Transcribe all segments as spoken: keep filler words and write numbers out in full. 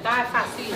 Tae fasi.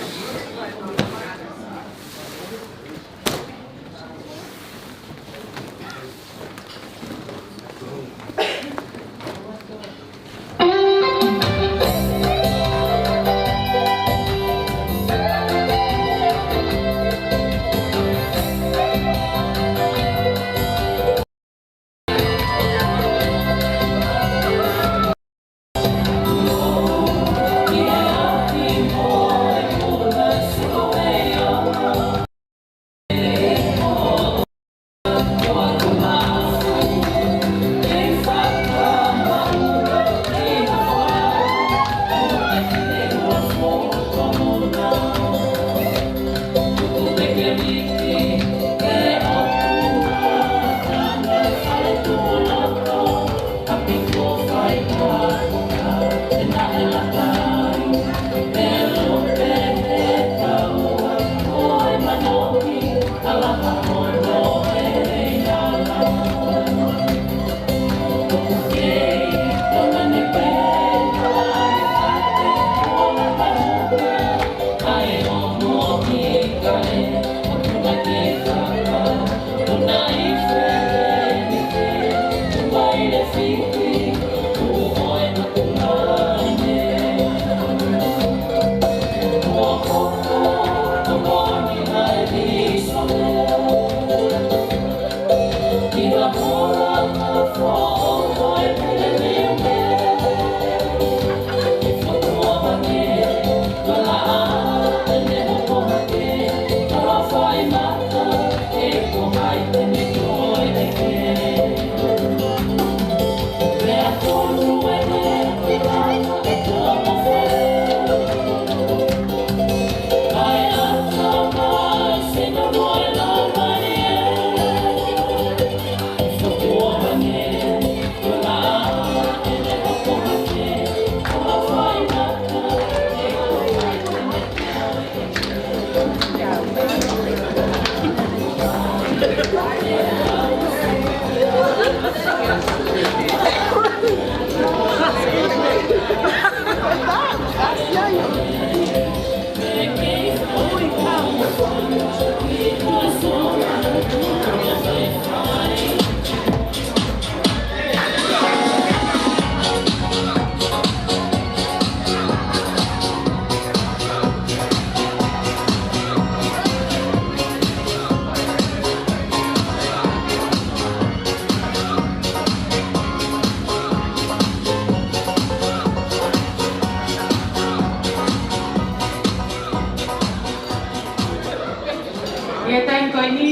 ʻI he taimi ko eni,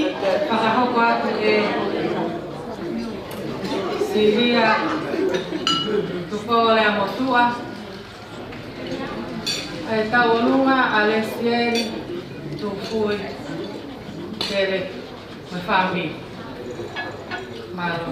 fakahoko atu ʻe Silia Tupou-Leamotuʻa ʻa e tauʻolunga ʻa Lesieli Tufuitele mo e fāmili. Mālō.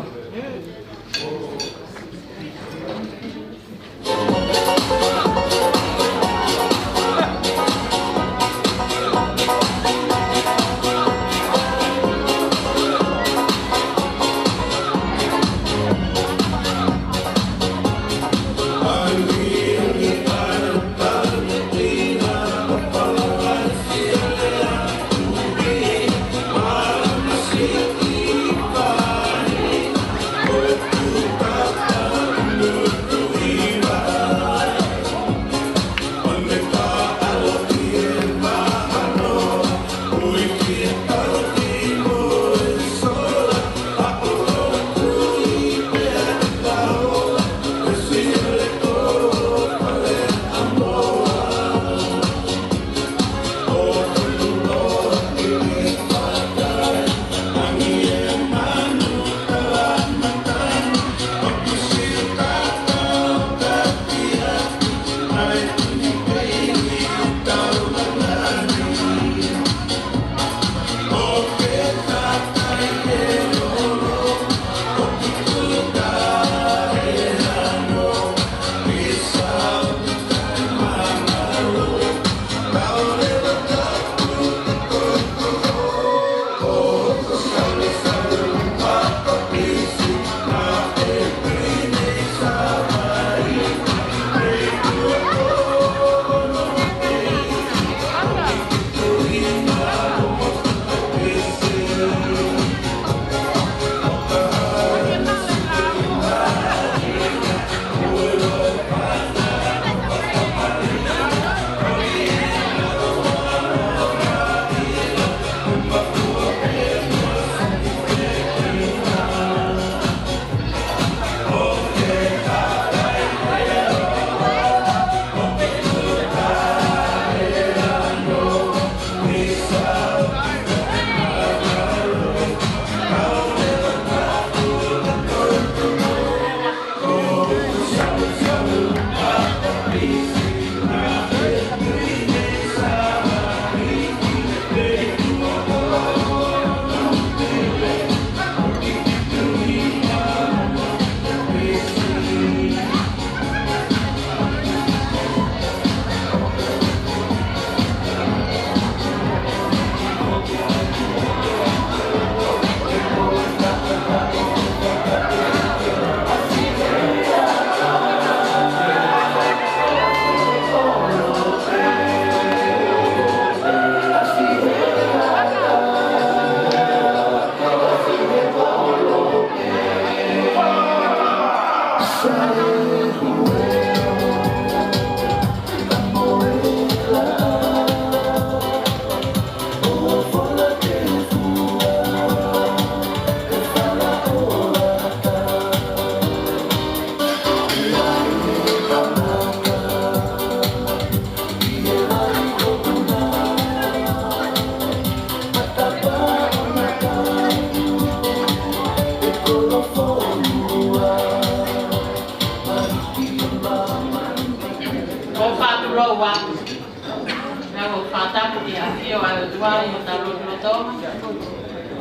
ʻI he ʻafio ʻa e ʻOtua ʻi hotau lotolotonga.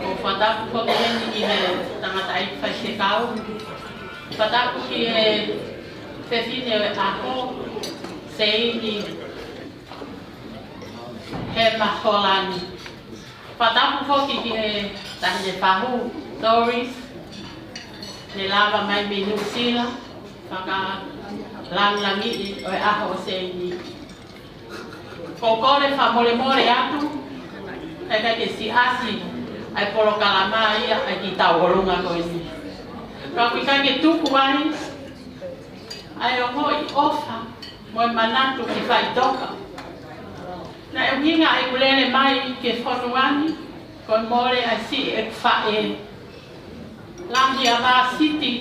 ʻOku fakatapu foki heni ki he tangataʻeiki faifekau. Fakatapu ki he fefine ʻo e ʻaho, Seini Hema Holani. Fakatapu foki ki he taʻahine fahu, Doris, ne lava mai mei Nuʻusila, fakalāngilangiʻi ʻo e ʻaho ʻo Seini. ʻOku ou kole fakamolemole atu, ʻikai ke siʻisiʻi ʻa e polokalama ia ʻa e kiʻi tauʻolunga ko eni. Ka ʻoku ʻikai ke tuku ai ʻa e ongoʻi ʻofa mo e manatu ki faʻitoka. Naʻe ʻuhinga ʻeku lele mai ki he fonua ni, ko e mole ʻa e siʻi ʻeku faʻē, Langi ʻa Māsiti,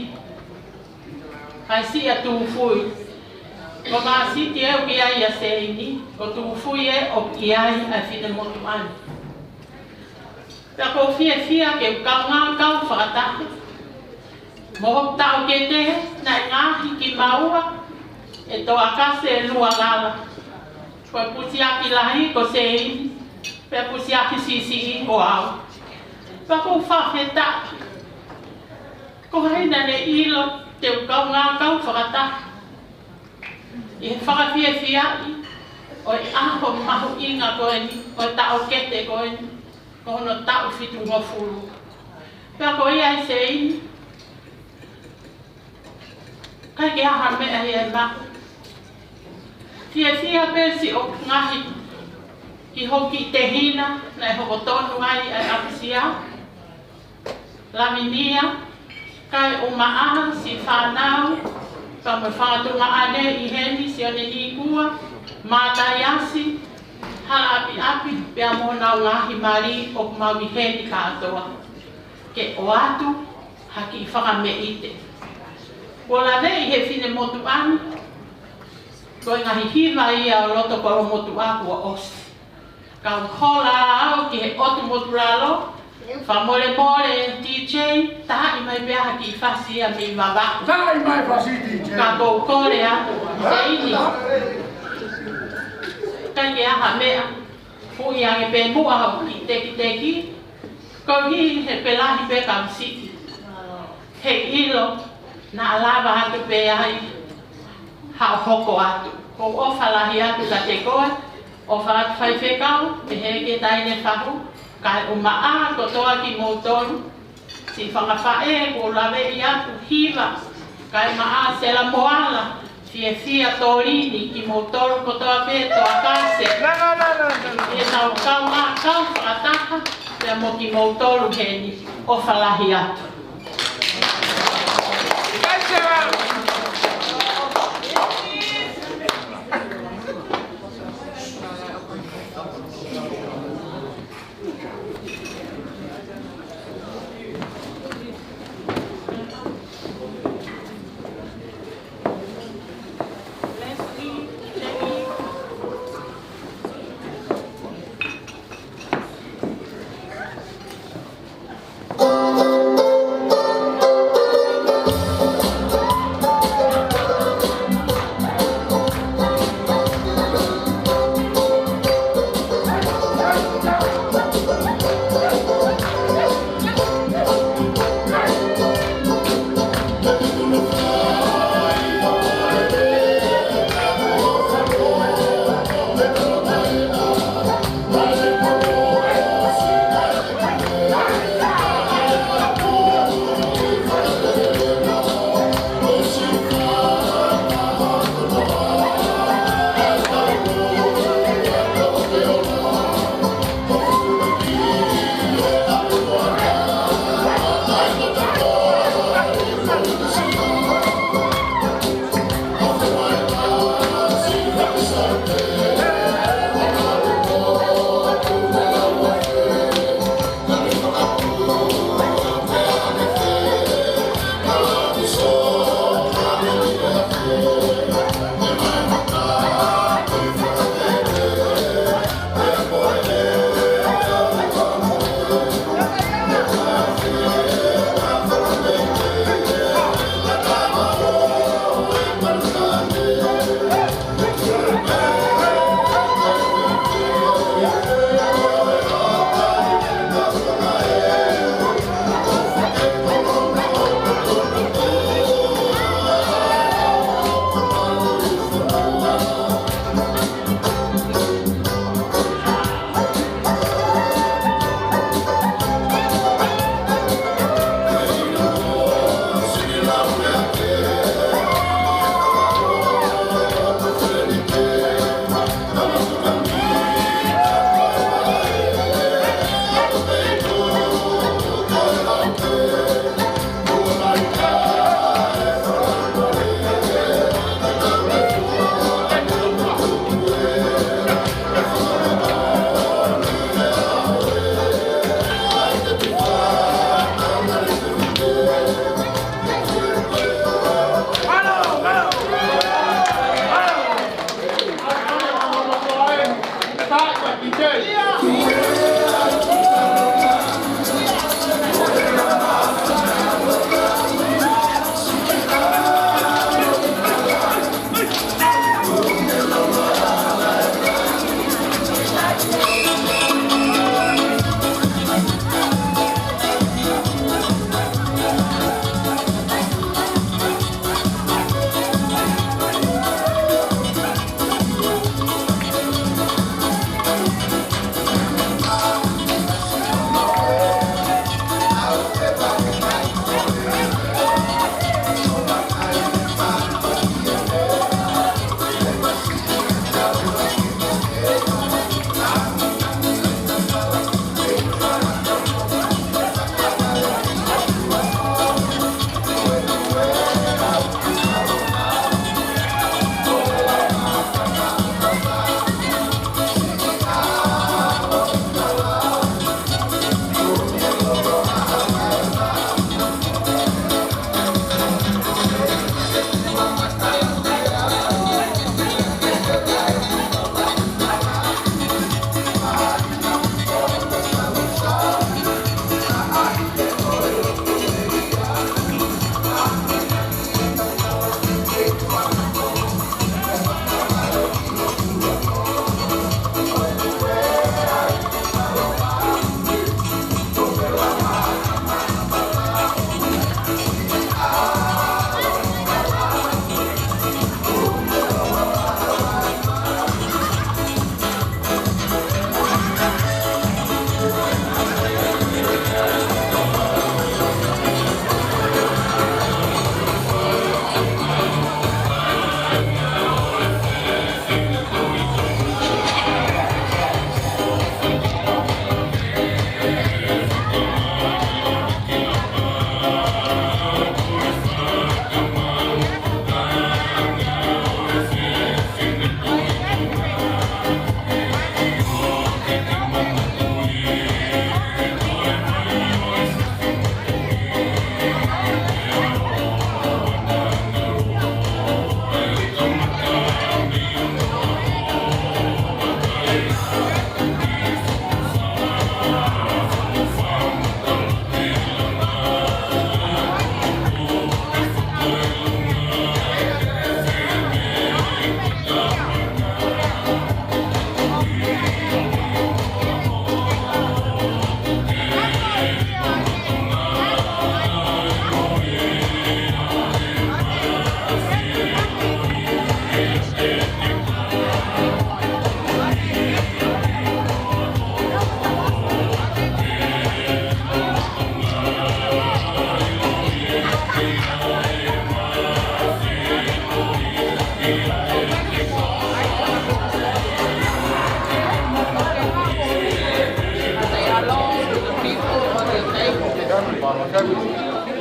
ʻa e siʻi ʻa Tūfui. Ko Māsiti ē ʻoku ʻi ai ʻa Seini, ko Tūfui ē ʻoku ʻi ai ʻa e finemotuʻa ni. Pea ʻoku ou fiefia ke u kaungā kau fakataha mo hoku taʻokete, naʻe ngaohi kimaua ʻe Toakase Lualala. Ko e pusiaki lahi ko Seini, pea pusiaki siʻisiʻi ko au. Pea ʻoku ou fakafetaʻi. Ko hai naʻa ne ʻilo te u kaungā kau fakataha ʻi he fakafiefiaʻi ʻo e ʻaho mahuʻinga ko eni, ʻo e taʻokete ko eni, ko hono taʻu fitungofulu. Pea ko ia ʻa Seini, ʻikai ke ʻi ai ha meʻa ia ʻe maʻu. Fiefia pē siʻoku ngaahi, ki hoku kiʻi tehina, naʻe hoko tonu ai ʻa e ʻapisia, Lavinia, kae ʻumaʻā siʻi fānau, pea mo e fanga tuongaʻane ʻi heni, Sione Nikua, Mātaiasi, Halaʻapiʻapi, pea mo honau ngaahi mali ʻoku mau ʻi heni kātoa. Ke ʻoatu ha kiʻi fakameʻite. Kuo laveʻi he finemotuʻa ni, ko e ngaahi hiva ia ʻo loto kolomotuʻa kuo ʻosi. Kau hola au ki he ʻotu motu lalo, fakamolemole D J, taaʻi mai pē ha kiʻi fasi ia mei Vavaʻu. Taaʻi mai fasi D J. Ka ʻoku ou kole atu, Seini. ʻIkai ke ʻi ai ha meʻa, ui ange pē muʻa hoku kiʻi tekiteki, koeʻuhi he pē lahi pē kau siʻi. Heiʻilo, naʻa lava atu pē ai haʻo hoko atu. ʻOku ou ʻofa lahi atu kiate koe, ʻofa atu faifekau, pehē ki he taʻahine fahu, kae ʻumaʻā kotoa kimoutolu, siʻi fanga faʻē kuo laveʻi atu, hiva, kae ʻumaʻā Sela Moala, fiefia Tolini, kimoutolu kotoa pē Toakase. ʻI heʻetau kaungā kau fakataha, pea mo kimoutolu heni, ʻofa lahi atu.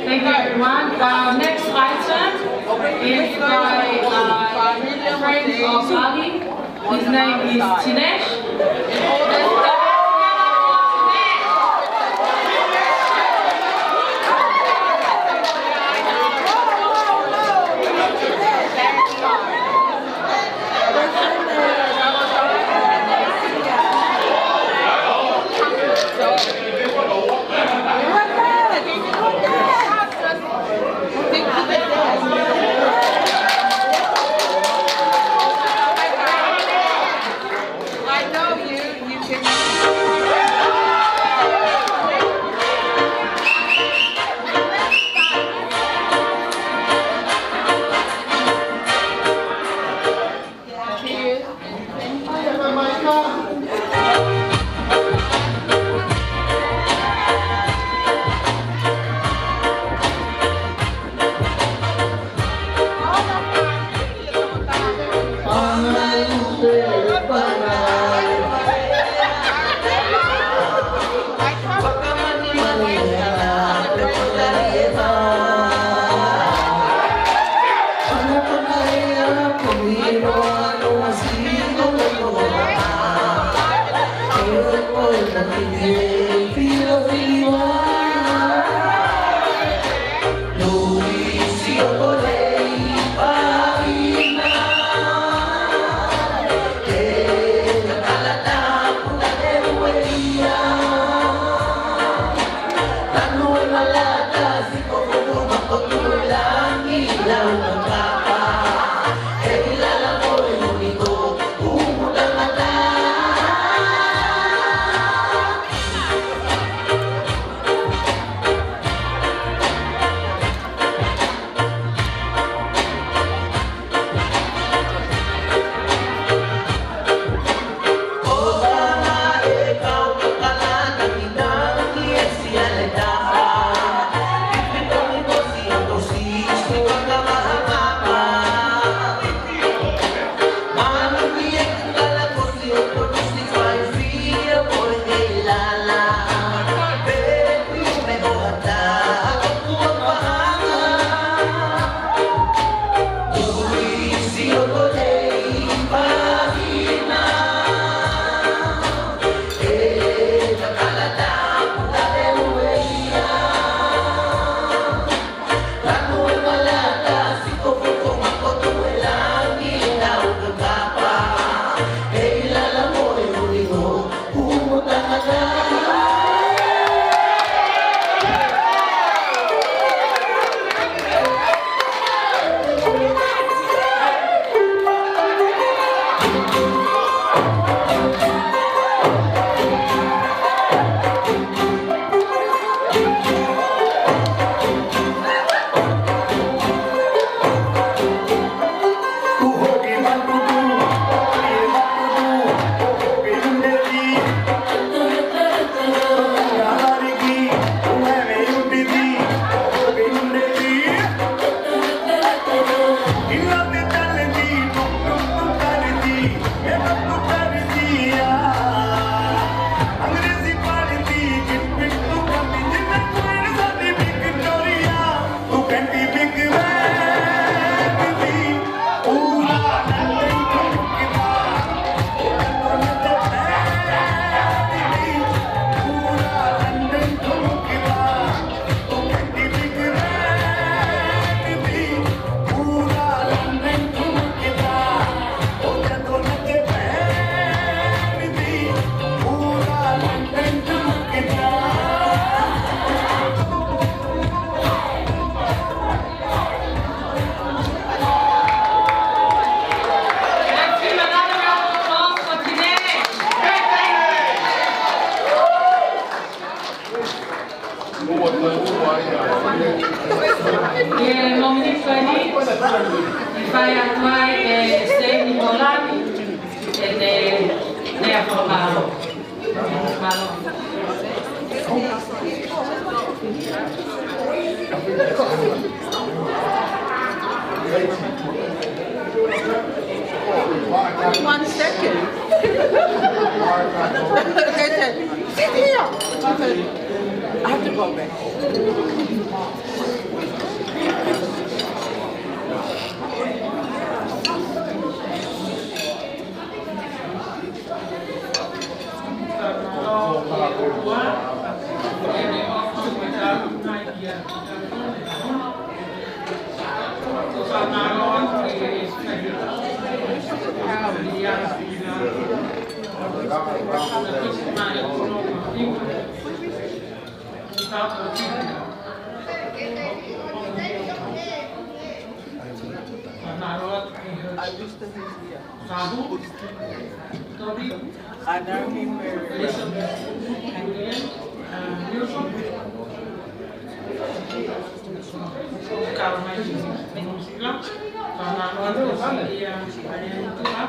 Thank you, everyone. Our next item is by, uh, friend of Ali. His name is Tinesh. I know you, you can. Ke mou miniti ko eni, ʻe fai atu ai ʻe Seini Molani ʻene lea fakamālō. Mālō. One second. They said, "Sit here." I said, "I have to go back." I wish that he was here. Sahu, Toby, I know him very well. Elizabeth, William, uh, Wilson. Kau mai New Zealand, fānau atu ia, ia Tua,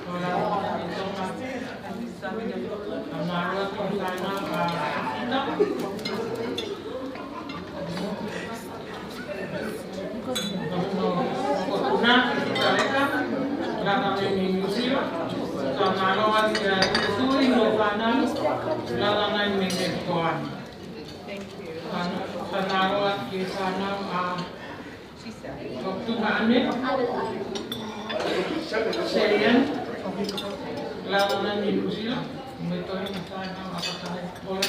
ora, Tonga. Fānau atu fānau, uh, Ita. Ko Tuna, Tareka, lata mai mei New Zealand. Ka mālō atu kia Sui mo fānau, lata mai mei Mekikoani. Ka mālō atu kia fānau ʻa Toketā Ane, Sean, lata mai mei New Zealand, mo e toenga fānau ʻa Patahe, Pola.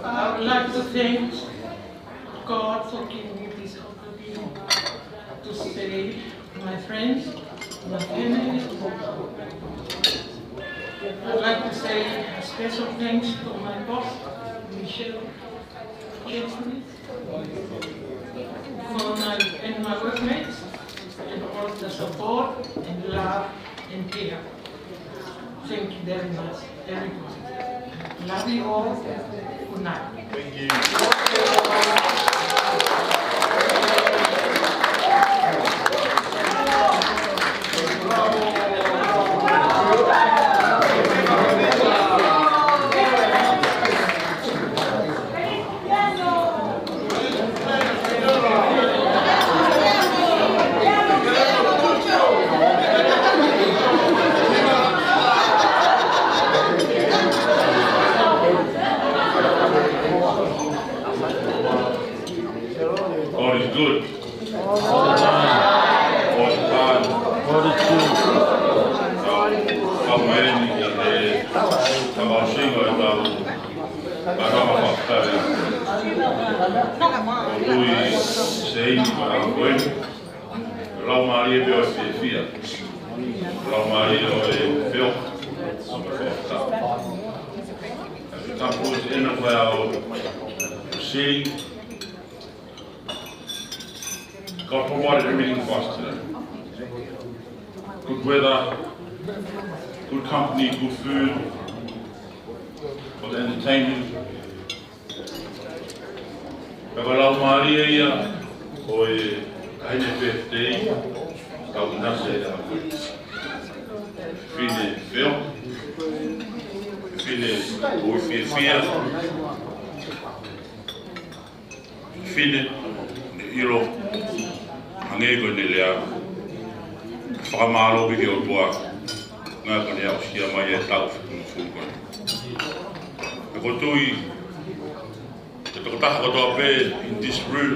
I would like to thank God for giving me this opportunity to say my friends, my family. I'd like to say a special thanks to my boss, Michelle Chesney, for my, and my workmates, and all the support and love and care. Thank you very much, everyone. Love you all. Good night. Thank you. God is good. All the time. All the time. Kau mai eni ki he tamaosinga ʻetau ʻAnama fakatari. ʻOku ui Seini ko e ʻAnama ko eni. Laumālie pē ʻo e fiefia. Laumālie ʻo e feohi. As we come towards the end of our proceeding, God provided everything for us today. Good weather, good company, good food, for the entertainment. Pea ko e laumālie ia ʻo e taʻahine pētēi, kau nase e ʻaho. Fefine feohi, fefine ʻoku fiefia, fefine ne ʻilo, hangē ko ʻene lea. Fakamālō ki he ʻOtua, naʻa ko ʻene aʻusia mai e taʻu fitungofulu ko eni. Pea ʻoku ou tui, ko e tokotaha kotoa pē in this room,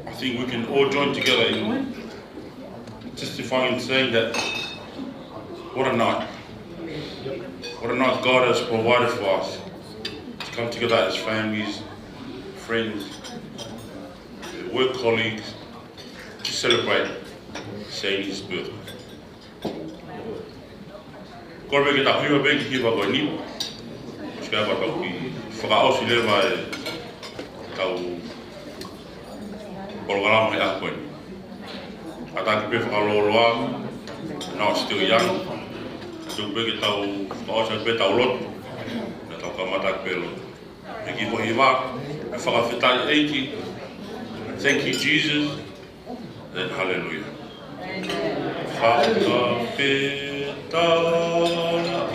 I think we can all join together in testifying and saying that what a night. What a night God has provided for us to come together as families, friends, work colleagues to celebrate Seine's birth. Kole ke tau hiva pē ki he hiva ko eni. Koeʻuhi ke tau kiʻi fakaʻosi leva ʻetau polokalama he ʻaho ko eni. Kātaki pē fakalōloa, now still young. Tuku pē ke tau fakaʻosi pē ʻetau lotu. Ke tau kamata pē lotu. He kiʻi foʻi hiva, ʻa e fakafetaʻi ʻEiki. Thank you, Jesus. Then hallelujah. Fakafetaʻi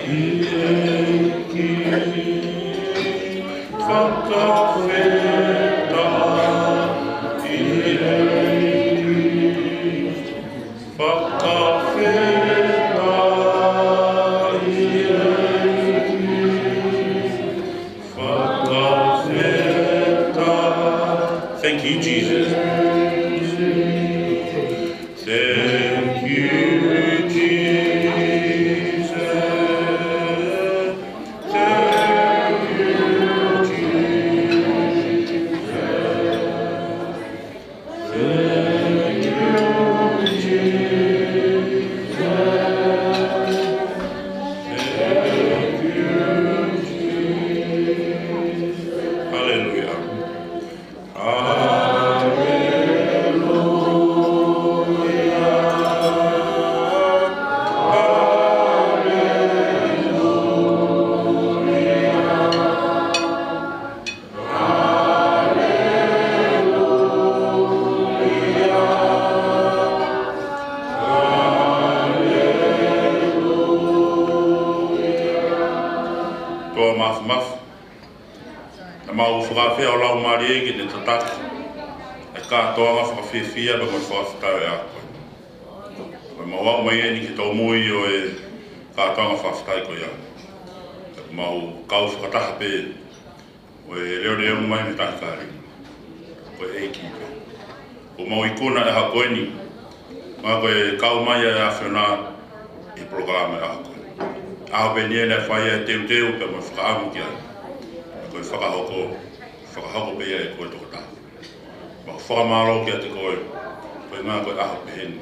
ʻEiki. Fakafetaʻi ʻEiki. Fakafetaʻi ʻEiki. Fakafetaʻi. Thank you, Jesus. Thank you, Jesus. Thank you, Jesus. Thank you, Jesus. Thank you, Jesus. Hallelujah. Hallelujah. Hallelujah. Tō mafimafi. Naʻa mau fakaafeʻi ʻa e Laumālie ke ne tataki ʻa e kātoanga fakafiefia pea mo e fakafetaʻi ʻo e ʻaho ko eni. Pea mau aʻu mai eni ki he tōmui ʻo e kātoanga fakafetaʻi ko ia. Pea mau kau fakataha pē ʻo e leʻo leʻo mai mei he Tahi Kāleli. Ko e ʻEiki pē. ʻOku mau ikuna ʻa e ʻaho ko eni, ʻa ia ko e kau mai ʻa e ʻAfiona ʻi he polokalama ʻa e ʻaho ko eni. ʻAho pē eni naʻe fai ai e teuteu pea mo e fakaʻamu ki ai. Ko e fakahoko, fakahoko pē ia ʻe koe tokotaha. Mau fakamālō kiate koe, ko e ʻuhinga ko e ʻaho pehē ni.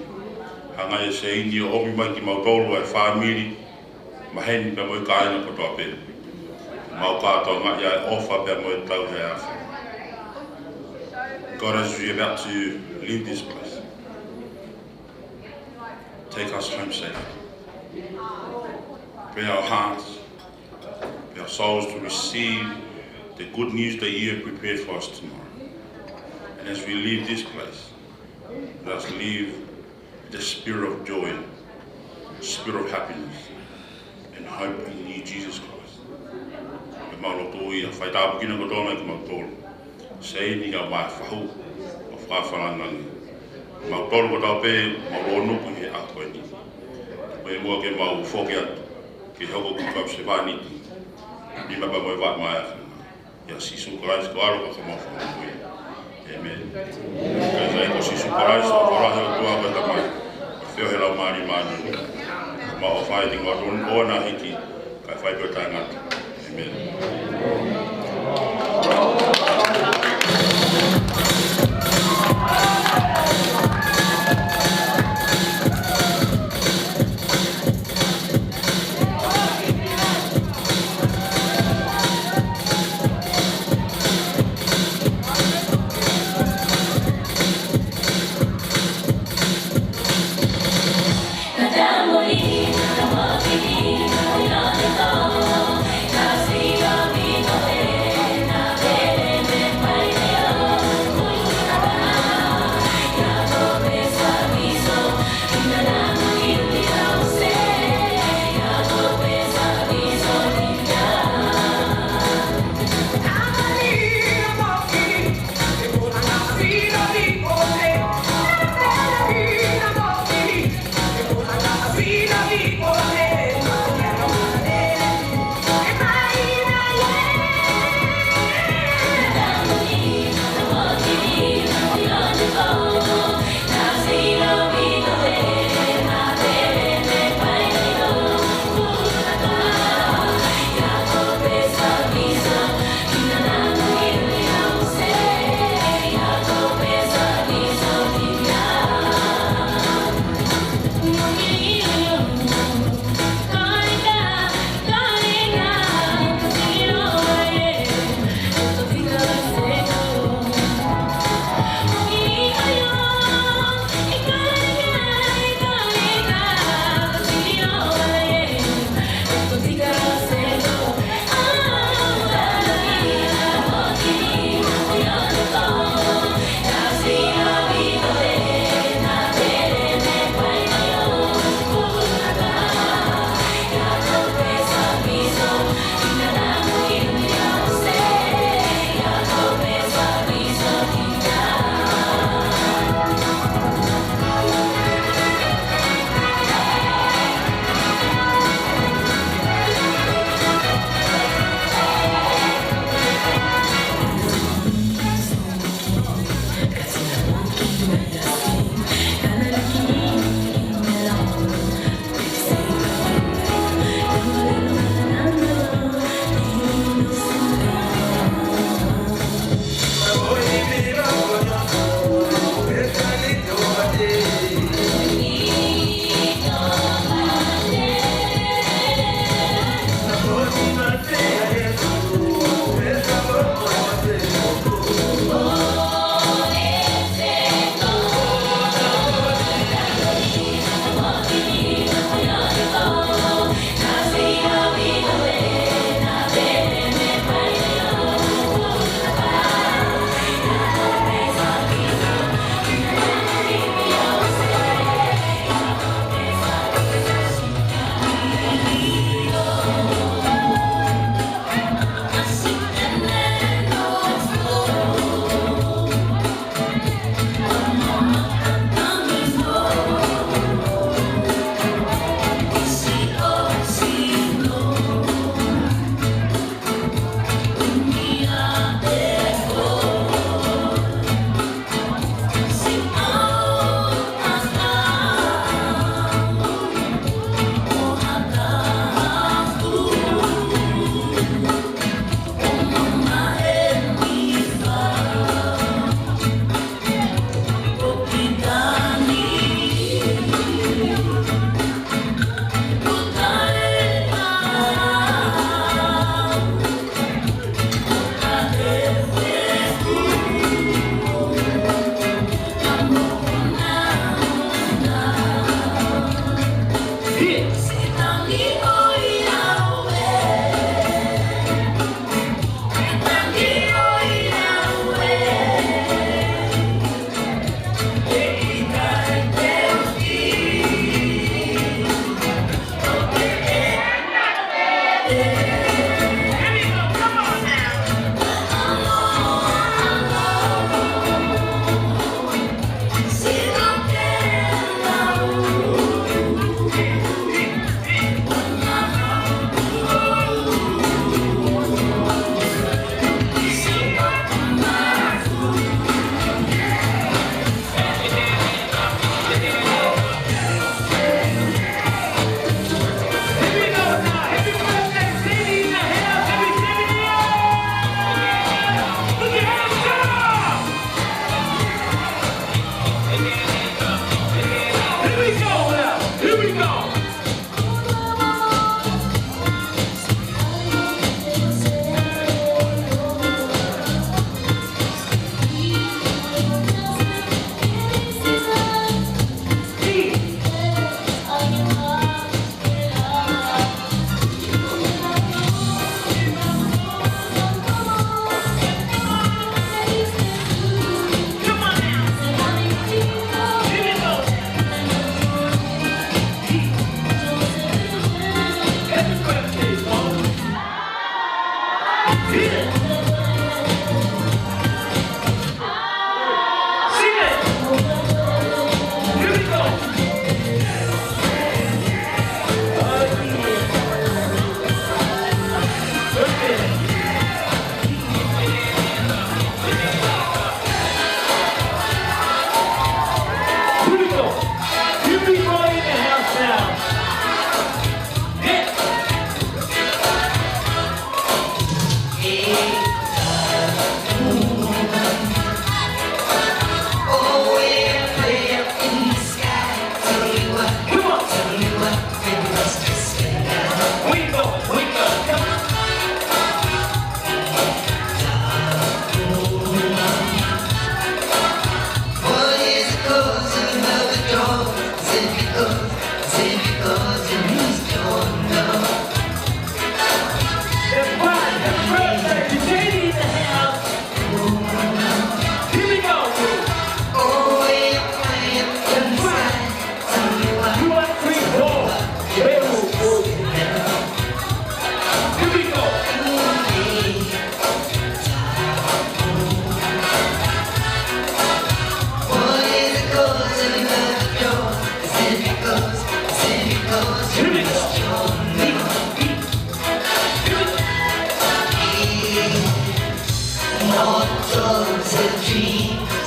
Hanga ʻe Seini ʻo ʻomi mai kimautolu ʻa e fāmili, maheni pea mo e kāinga kotoa pē. Mau kātoangaʻi ʻa e ʻofa pea mo e tauhi ʻa e ʻAfiona. God, as we are about to leave this place, take us home safe. Prepare our hearts, prepare our souls to receive the good news that you have prepared for us tomorrow. And as we leave this place, let us leave the spirit of joy, spirit of happiness, and hope in you, Jesus Christ. Pea mau lotu ia, fai tāpuekina kotoa mai kimautolu. Seini kae ʻumaʻā e fahu ʻo e fakafanangi. Kimautolu kotoa pē, mau lōnuku he ʻaho ko eni. Pea muʻa ke mau foki atu ke hoko ko e kau sevāniti, nima pea mo e vaʻa mai ʻa e ʻAfiona. ʻIa Sīsū Kalaisi ko ho ʻAlo ka ko homau Fakamoʻui. ʻĒmeni. Kae sai ko Sīsū Kalaisi, ʻofa lahi ʻa e ʻOtua ko e Tamai, feohi ʻa e Laumālie Māʻoniʻoni, mo e ʻofa ʻa e ʻOtua ʻoua naʻa hiki, kae fai pē ʻo taʻengata. ʻĒmeni. Hit. Here we go now. Here we go. Here we go. Everybody in the house now. Hit. Come on. We go, we go, come on. That's right, that's right, that's right. Katie in the house. Here we go. That's right. Two, one, three, four. Here we go. Here we go. Here we go. Mortals have dreams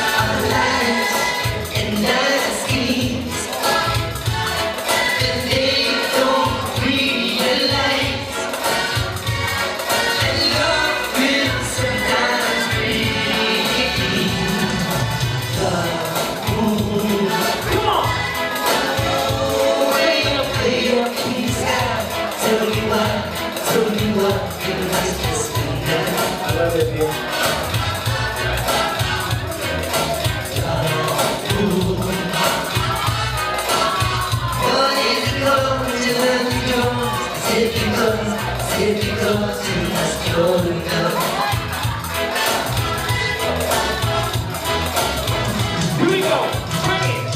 of lies and lies schemes that they don't realize. And love will sometimes bring the moon. Come on! Way up there, please, God, tell me why, tell me why. I love it, dude. Here we go. Bring it.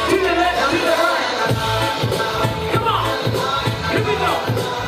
To the left, to the right. Come on. Here we go.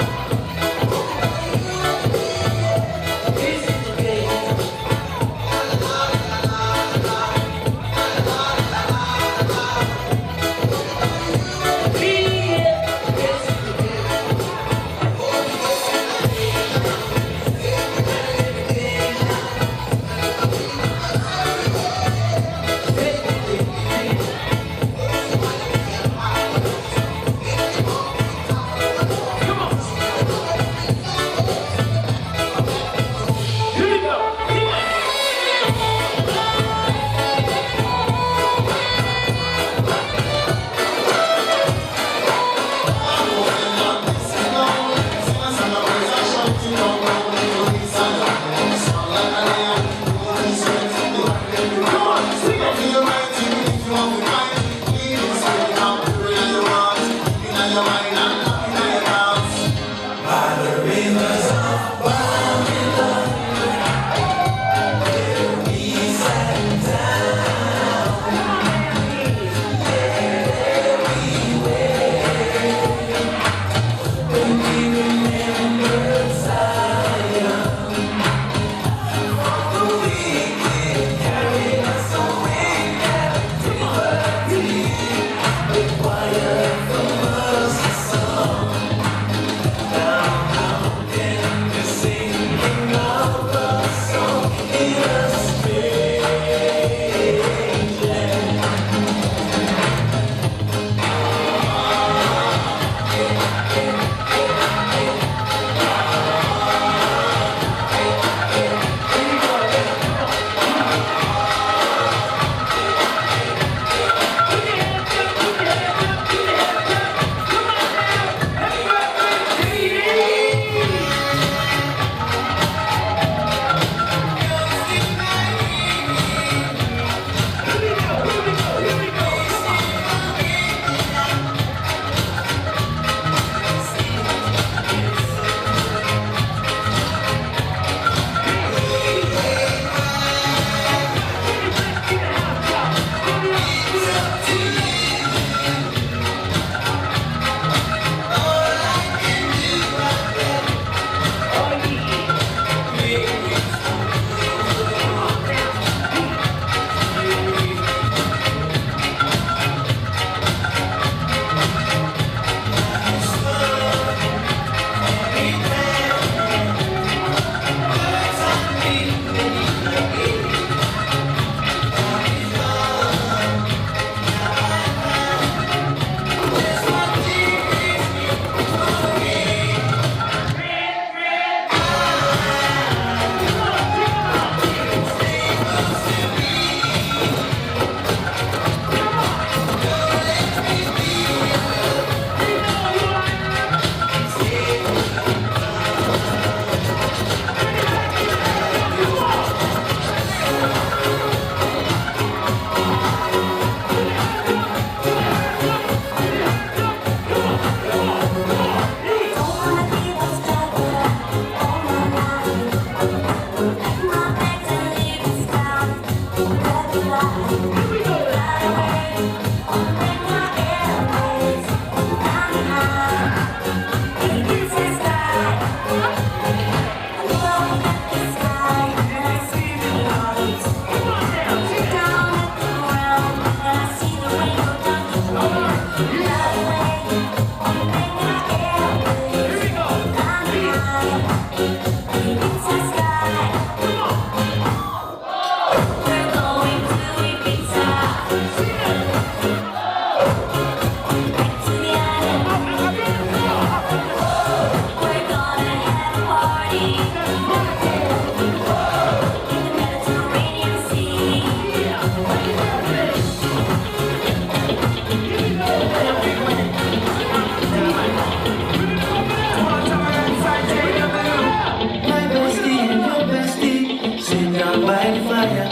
My bestie and your bestie sit down by the fire.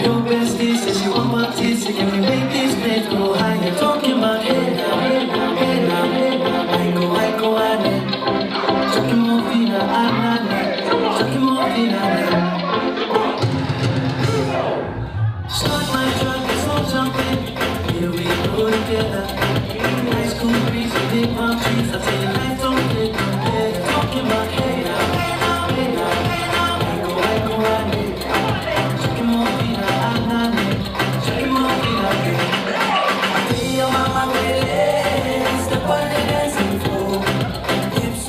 Your bestie says she want parties, so can we make this place go higher? Talking about hey now, hey now, hey now, hey now. Aiko, aiko, ane. Chucky Mofina, anane. Chucky Mofina, ane. Start my truck, let's all jump in. Here we go together. High school breeze, big palm trees. I tell you, life don't get no better. Talking about hey now, hey now, hey now, hey now. Aiko, aiko, ane. Chucky Mofina, anane. Chucky Mofina, ane. I tell your mama, Lele, step on the dancing floor. Hips